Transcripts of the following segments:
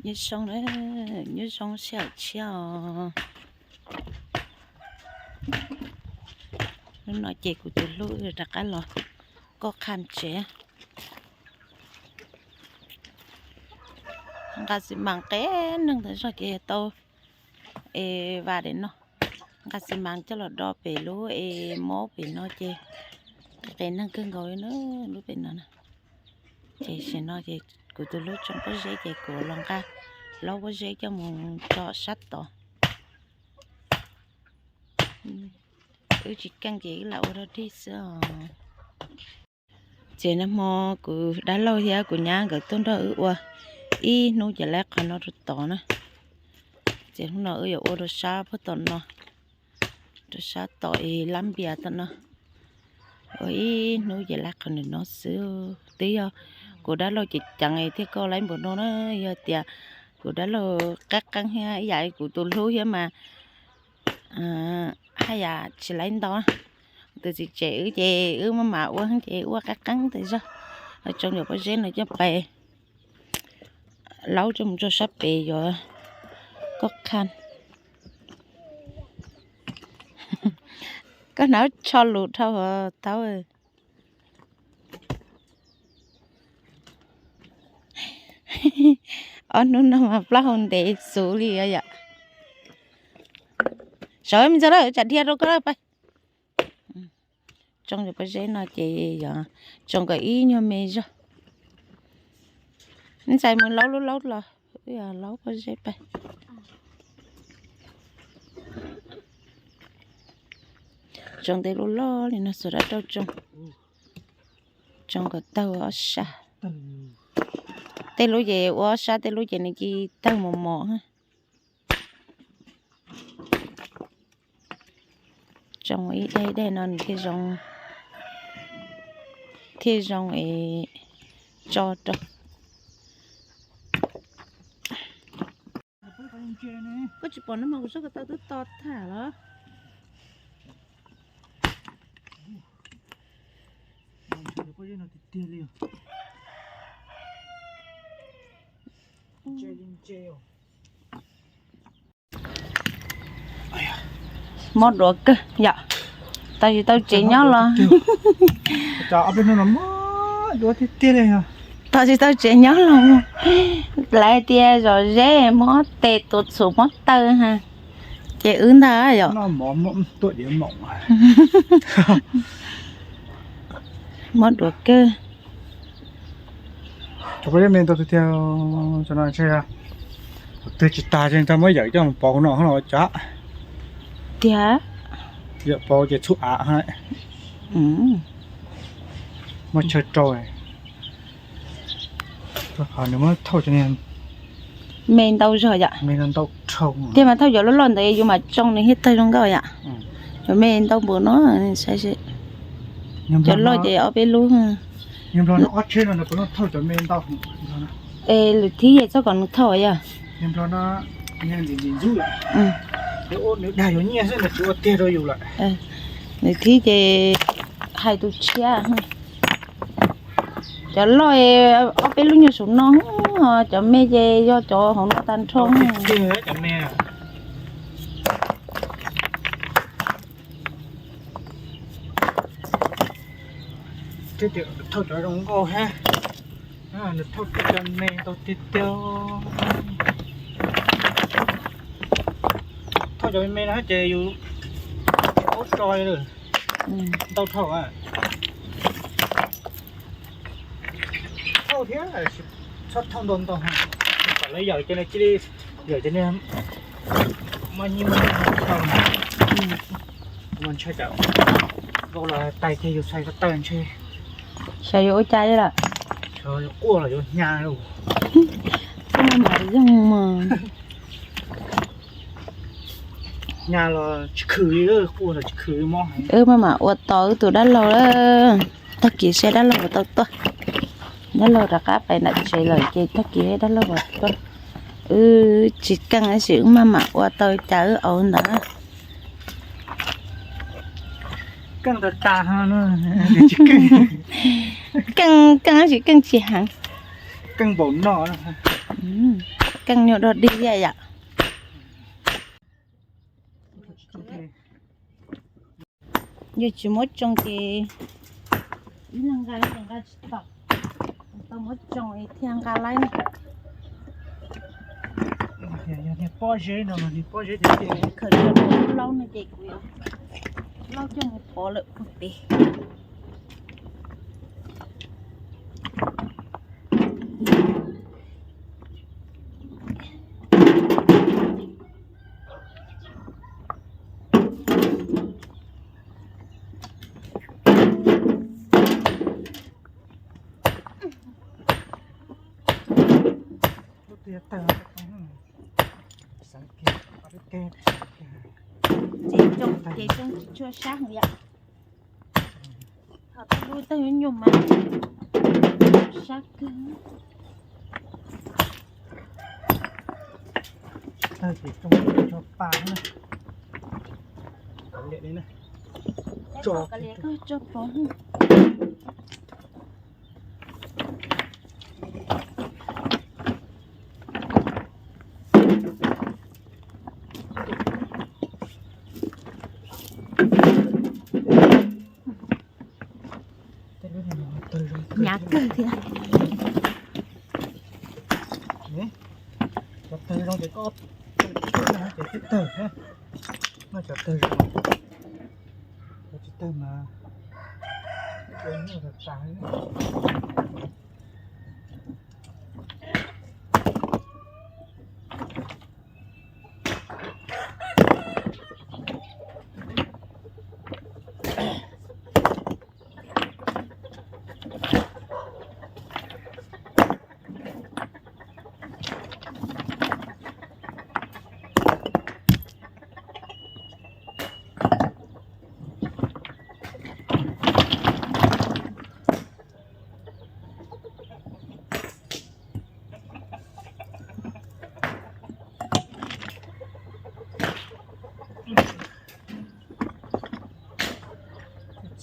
Nyob zoo, nyob zoo sij hawm tshiab os. Hnub no ces kuv tus hlub rov qab los koj qha tsev. Nqa xi mas qe neeg ntawd zog ces tau es vas daim no. Nqa xi mas coj los do pem lub es mob pem no ces qe neeg kawg nkaus li na, lub pem no na. Ces sim no ces kuv tus hlub tsoo pob zeb ces kuv los nqa laub pob zeb coj mus tso sab tod. Wb tsis keej ces wb lam ua dog dig xwb os. Ces nag hmo kuv dab laug thiab kuv nyab nkawd tuaj nrog wb ua ib hnub ces laib qhov no rau tod na. Ces hnub no wb yuav ua rau sab puag tom no, rau sab tom es lab npias tom no. Ua ib hnub ces laib qhov ntawm no xwb. Twb yog kuv dab laug ceev ceev thiaj koj laib npaum no na. Yog tias kuv dab laug qab qeeb thiab ib yam kuv tus hlub thiab mas haj yam tsis laib ntau. Tus txiv tsev wb ces wb maj mam ua ces ua qab qeeb tas zog. Tsoo cov pob zeb no coj pais laub coj mus rau sab pem yuav koj qha. Koj hnov tsho lus dhau thaub. Ob hnub no mas plaub hau ntev xwb li yom. Sawv me ntxhais lawm, tsam dhia rau koj lawm pab. Tsoo cov pob zeb no ces yog tsoo kom ib nyuag me zog. Ntxhais mus laub lub laub los, laub pob zeb pab. Tsoo tej lub loj li no xuas dab rau tsoo, tsoo kom tawg ob sab. Tej lub ces ua ob sab, tej lub ces nws cia tawg mos mos. Tsoo ib daim ib daim no nws thiaj zoo, thiaj zoo es tso rau. Koj tsis pom no mas kuv sab ko taw twb to tag los. Mob duav kawg yom. Tau tsis tau tsev nyob los, tau tsis tau tsev nyob los, lawv tias zom zeb mob tes tuav txhuv mob taw ha, ces wb ntag yom. Mob duav kawg. Cov pob zeb me ntau tiag tiag, cov no ntshe twg tsis tag ces tau muab yawm coj mus pauv no los cas. Tiag. Yawm pauv ces txhub av ha. Muab chaw rau, qhov nws muab thauj cov me ntau zog yom. Tiag mas thauj cov loj loj ntawd yus mam tsoo nws thiaj tawg zoo nkauj yom. Cov me ntau npaum no, saib seb. Cov loj ces ob peb lub. Es lwm thib ces txhob kom nws thauj yom. Lwm thib ces hais tus tshiab. Cov loj ob peb lub nyuag saum no, cov me ces yog cov hauv no tag nrho. Thauj cov zoo nkauj thiab, nws thauj cov me ntau tiag tiag. Thauj cov me me no ces yus paub tso li lawm. Ntau dhau. Thauj thiab, txhob thauj ntau ntau, kom lawv yawm ces nws cia li, yawm ces nws muaj nyiaj muaj txiaj thauj, mas ntshai tsam vau los tais kiag yus xais ko taw ntshe. Xyov yuav ua cas li lawm. Xyov yuav quaj los yuav hnya lauj. Kuj mam zoo mas. Hnya los tsis khwm li, quaj los tsis khwm li mob heev. Wb maj mam ua tos wb tus dab laug lawm, tag kis saib dab laug puas tau tuaj. Dab laug rov qab pais nram tsev lawm ces tag kis dab laug puas tuaj. Wb tsis keej tab sis wb maj mam ua tau cas wb auv ntawd. Keej tas tas, keej, keej tab sis keej tsis heev. Keej npaum no. Keej nyuag dog dig thiab yom. Yog tsis muab tsoo ces ib leeg nqa los nqa tsis tau, tau muab tsoo thiaj nqa laib. Yog niag pob zeb no, niag pob zeb tiag tiag, khaws cov laub no ces kuv yuav laub coj mus pov lawm puag pem. Ces tsoo tsis tshua sab yom. Thaum twg lub tawg nyuag mas sab kawg. Tawg ces tsoo tsis tshua pa na. Kav liam li na. Tso, kav liam koj tso pov. Hnyav kawg thiab. Cov tawg zoo ces koj, cov tawg thiab, no cov tawg zoo, cov tsis tawg mas tas.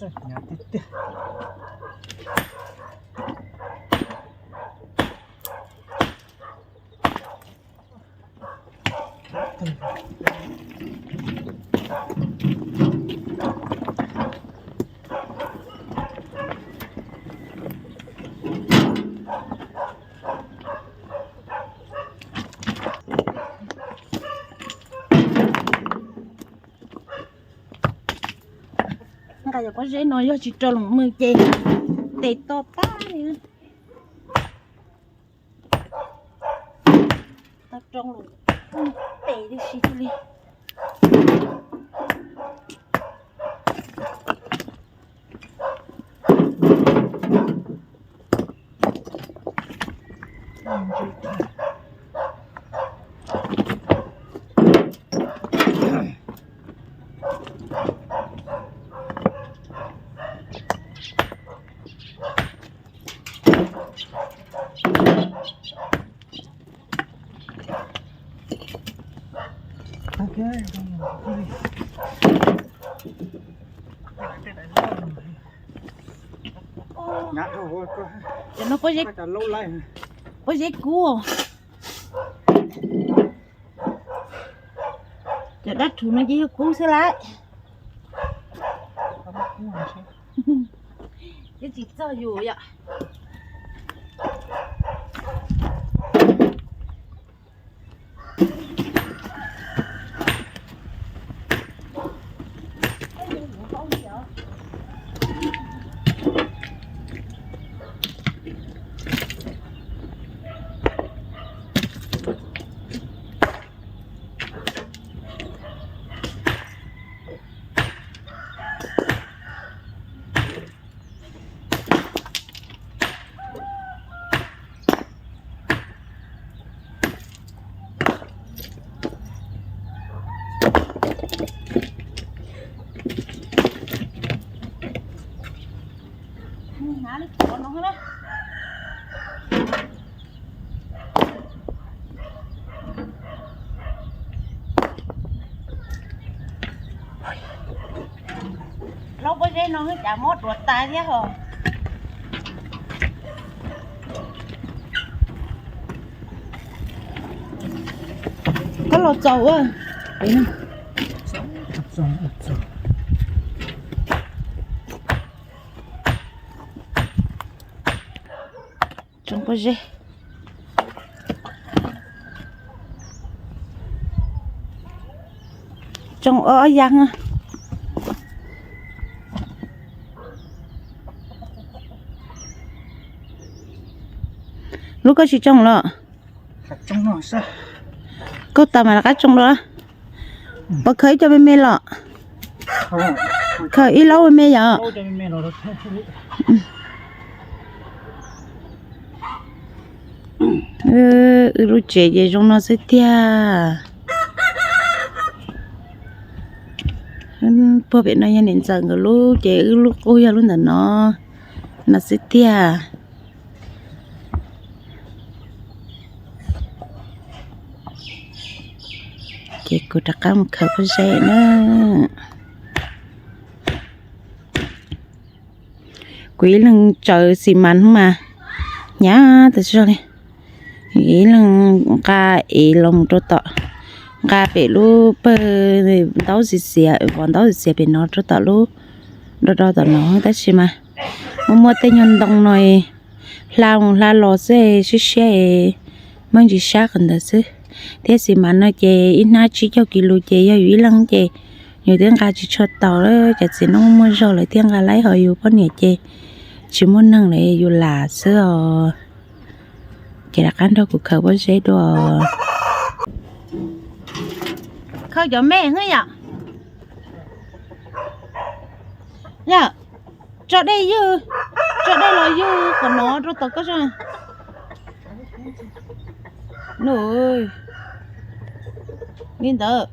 Txawj hnyav tiag tiag. Nqa cov pob zeb no yog tsis rau loo mws ces tes to tag li. Tau rau loo tes tib si li. Cov no pob zeb, pob zeb kub. Cov dab rhuv no ces yog kub xwb lauj. Twb tsis txog yus yom. Laub pob zeb no cas mob duav tas thiab hos. Koj los txaus a. Tsoom pob zeb, tsoom ob yas. Lub koj tsis tsoom los? Koj tas mas rov qab tsoom los. Puas khaws ib co me me los? Khaws ib laub me me yom? Wb lub tsev ces zoo no xwb tiag. Puag pem no yog niam ntxawm nkawd lub ces wb lub qub yog lub ntawm no, no xwb tiag. Ces kuv rov qab mus khaws pob zeb na. Kuv ib leeg tsawv xis mas hnub mas hnyav tas zog li. Ib leeg nqa ev los mus rau tom, nqa pem lub pawg ntaub xiav xiav, vov ntaub xiav xiav pem no rau tom lub, do do tom no tab sis mas muaj muaj tej nyuag ntoo no hla mus hla los xwb siab siab, muaj ntsis sab qhov ntawd xwb. Thiab xis mas no ces ib hnab tsib caug kis lus ces yog yus ib leeg ces yus twb nqa tsis tshua tau lawm. Cov txiv neej muaj zog lawm thiaj nqa laib, ho yus poj niam ces tsis muaj neeg lawm yus lam xwb os. Ces rov qab nrog kuv khaws pob zeb dua. Khaws cov me xwb yom. Yom, tso dej ywj, tso dej los ywj qhov no rau tom koj. Li ntawd.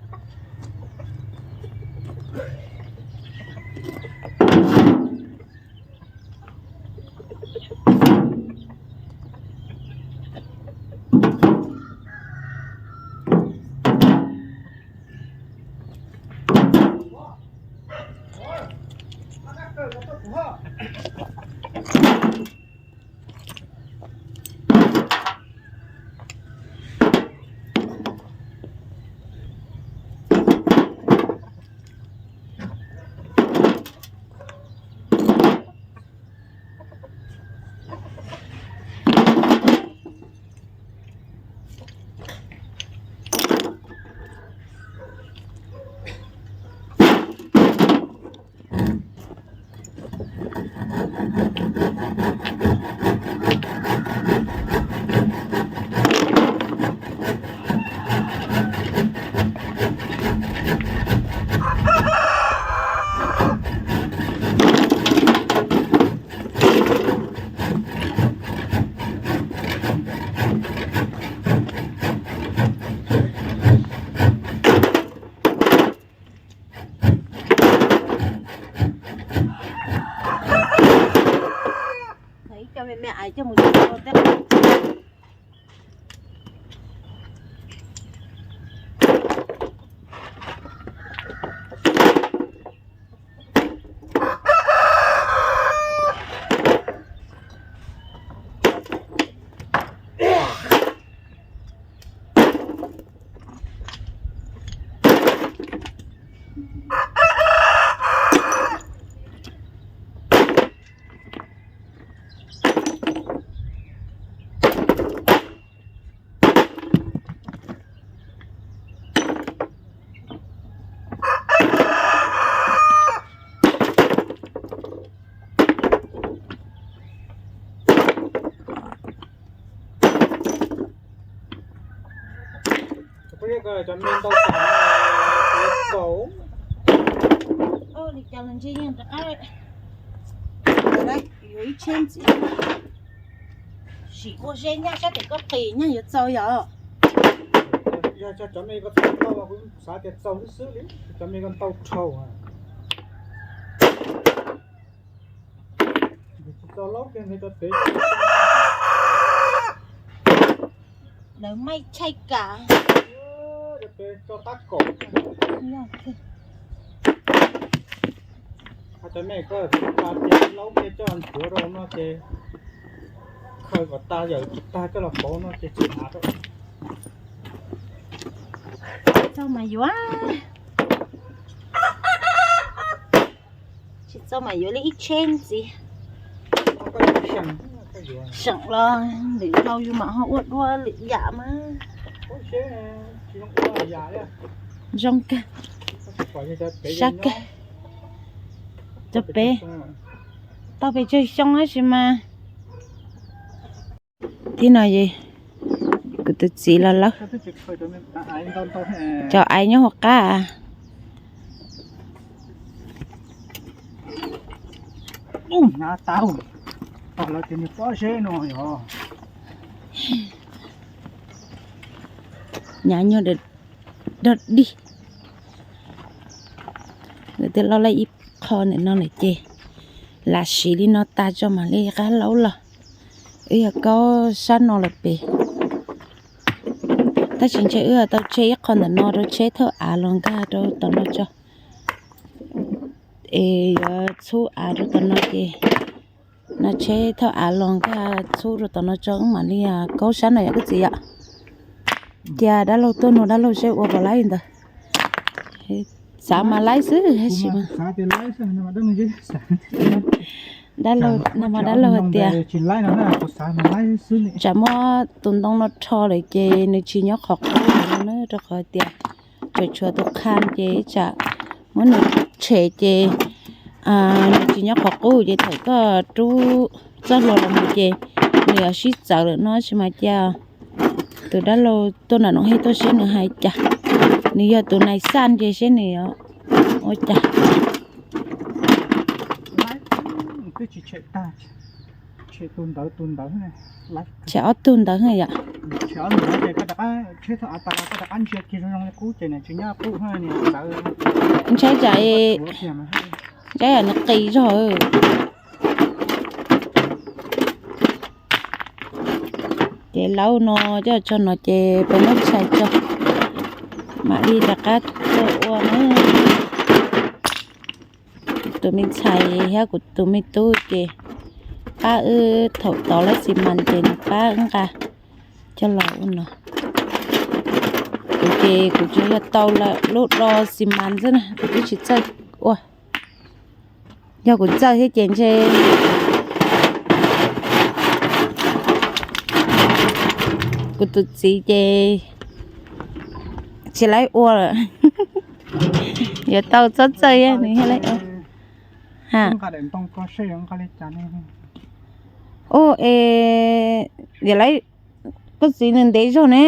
Cov me ntau tas tau. Li cas los ntshe yeej rov qab yuav ib tsheb ntxiv. Sim ua zeb nyaj sab tim koj qis nyaj yuav txaus yom. Yog cov me ko txaus ntau mas kuv xav tias txaus xwb xwb li, cov me ko ntau dhau. Tsis txaus laub kiag nqis rau pem. Lawv maij chaij kam. Rau pem tso tab kaum. Cov me ko tas tias laub kiag coj ntxuav rau no ces khaws kom tas, yawm tsis tag coj los pauv no ces tsis hnav rau. Txaus mas yuav, tsis txaus mas yuav li ib tsheb ntxiv. Seem los lwm zaus yus mam ho ua dua lwm yam mas. Zoo kawg, sab kawg. Cov pem tau pes tsawg xyoo tab sis mas. Tib no kuv tus txiv los lawm, cov aiv nyob hauv qab. Nyav nyuag dog dig. Lawv twb loj lawm ib qho ntawm no lawm ces lam siv li no tag tso mam li qab laub los. Wb yog kaub sab no lawm pem, tab sis ntshe wb tau tseg ib qho ntawm no rau tsheb thauj av los nkag rau tom no tso. Es yuav txhub av rau tom no ces no tsheb thauj av los nkag txhub rau tom no tso wb mam li kaub sab no yom koj txiv yom. Cia dab laug tuaj nug dab laug seb ua puas laib ntawd. Xav mas laib xwb tab sis mas dab laug no mas dab laug hais tias tsam muab tus ntoo no rho lawm ces nws tsis nyob qhov qub no na, rau qhov tias tseem tshuav tus qha ces tsam muab nws tshem ces nws tsis nyob qhov qub ces thaum koj rub txoj hlua los mus ces nws yuav sib txawv lawm no sis mas cia tus dab laug tuaj nram Noom Hej tuaj seb nws hais cas. Nws yog tus nais xaj ces seb nws yuav ua cas. Tshem ob tug ntawd yom. Ntshai tsam, ntshai yam nws qis zog. Ces laub no coj tso no ces peb muab tshais tso mam li rov qab tuaj ua na. Tus me ntxhais thiab kuv tus me tub ces pab wb thaum tod lawv xi mas ces nws pab wb nqa coj los ua no. Kuv ces kuv tsuas yog tau lub do xi mas xwb na, kuv twb tsis txawj ua. Yog kuv txawj thiab ces ntshe kuv tus txiv ces tsis laib ua lawm. Yuav tau txhob txawj nws thiaj laib ua. Ha. Ua es yog laib, koj txiv nws ntev zog ne.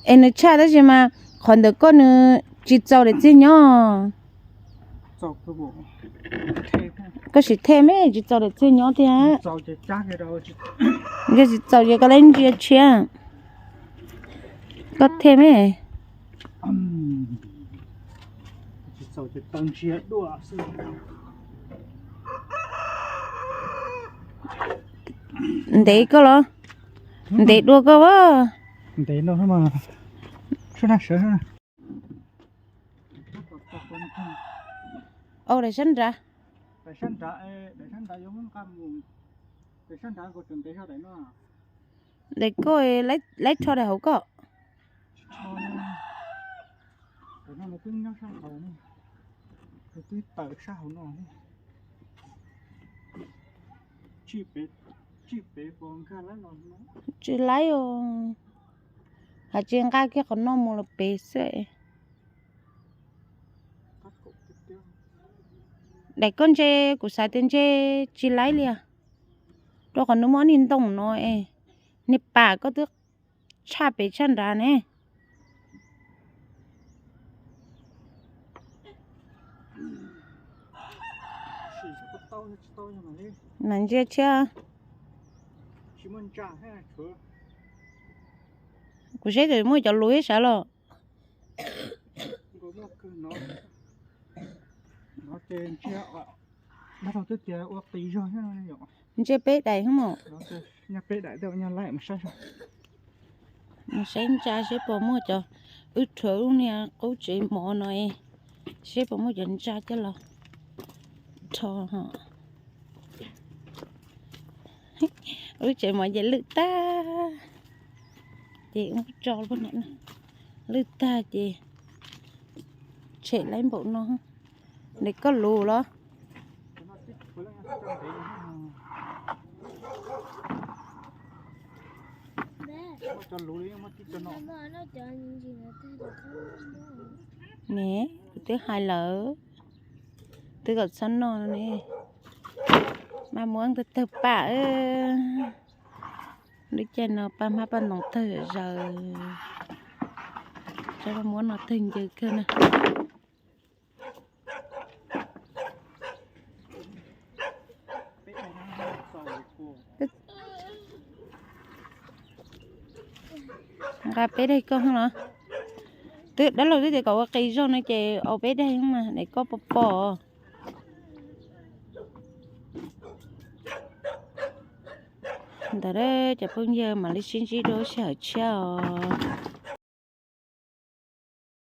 Es nws tshaj tab sis mas qhov ntawm koj nws tsis txaus daim txiag nyob. Koj sim them me tsis txaus daim txiag nyob thiab. Yog tsis txaus ces koj laib ntsia tshiab. Koj them me. Ntev koj los? Ntev dua koj as. Au, daim sab nrad. Daim koj, laib rho daim hauv koj. Tsis laib os. Hais tsis nqa kiag qhov no mus los pem xwb. Daim koj ntshe kuv xav tias ntshe tsis laib li os. Rau qhov nws muaj niag ntoo no es niag pas koj twb tshaj pem tshaj nrad ne. Mas ntsia thiab. Kuv saib twb muaj cov lus ib sab los. Ntsia peb daim hmo. Mus saib ntsa seb puas muaj cov, wb rhuav lub niag qub tsev mov no, seb puas muaj cov ntsa coj los rho. Lub tsev mov ces lwj tag. Ces ub tso lwj tag ces tshem laib npaum no. Nws koj lus los? Ne, kuv twb hais lawm, twb kom txhob noj ne. Maj muab tawg tawg pam. Lub caij no paj hmab paj ntoos tawg zaws, tsob maj muab no tawg ncw kawg na. Nqa peb daig koj los. Twb dab laug twb tias kom ua qis zog no ces ua peb daig mas, es koj pom pom. Ntawd cov phooj ywg mam li sib ntsib dua sij hawm tshiab os.